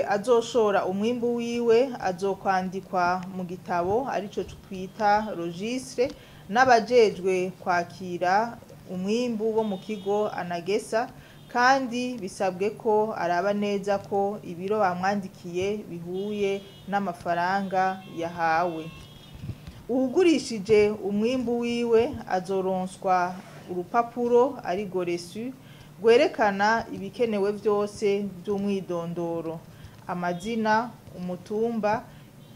azoshora umwimbu wiwe azokwandikwa mu gitabo arico twita registre n'abajejwe kwakira umwimbu wo mu kigo ANAGESSA, kandi bisabwe ko araba neza ko ibiro bamwandikiye bihuye n'amafaranga yahawe. Uwugurishije umwimbu wiwe azoronswa urupapuro arirwo reçu rwerekana ibikenewe vyose vy'umwidondoro, amazina, umutumba,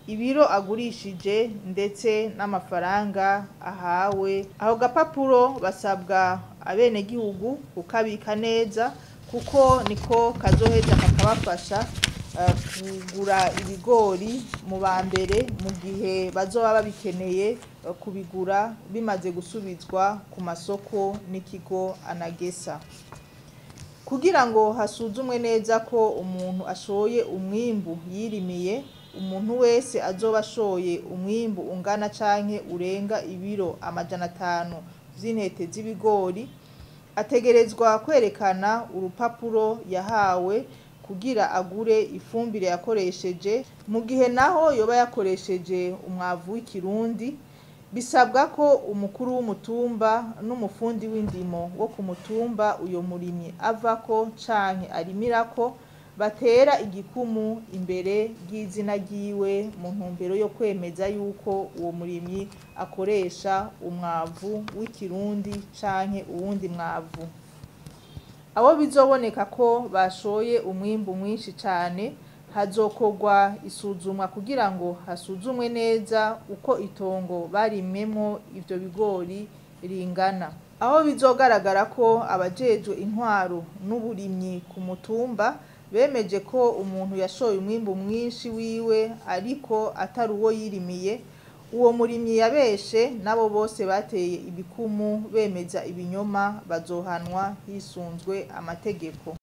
ibiro agurishije ndetse n'amafaranga ahawe. Aho gapapuro basabwa abenegihugu kukabika neza kuko niko kazoheza kakabafasha kugura ibigori mu ba mbere mu gihe bazoba babikeneye kubigura bimaze gusubizwa ku masoko n'ikigo ANAGESSA. Kugira ngo hasuzumwe neza ko umuntu ashoye umwimbu yirimiye, umuntu wese azoba ashoye umwimbu ungana canke urenga ibiro 500 vy'intete z'ibigori ategerezwa kwerekana urupapuro yahawe kugira agure ifumbire yakoresheje. Mu gihe naho yoba yakoresheje umwavu w'ikirundi, bisabwa ko umukuru w'umutumba n'umufundi w'indimo wo ku mutumba uyo murimyi avako canke arimirako batera igikumu imbere ry'izina ryiwe mu ntumbero yo kwemeza yuko uwo murimyi akoresha umwavu w'ikirundi canke uwundi mwavu. Abo bizoboneka ko bashoye umwimbu mwinshi cane, hazokorwa isuzumwa kugira ngo hasuzumwe neza uko itongo barimyemwo ivyo bigori ringana. Aho bizogaragara ko abajejwe intwaro n'uburimyi ku mutumba bemeje ko umuntu yashoye umwimbu mwinshi wiwe ariko atari uwo yirimiye, uwo murimyi yabeshe n'abo bose bateye ibikumu bemeza ibinyoma bazohanwa hisunzwe amategeko.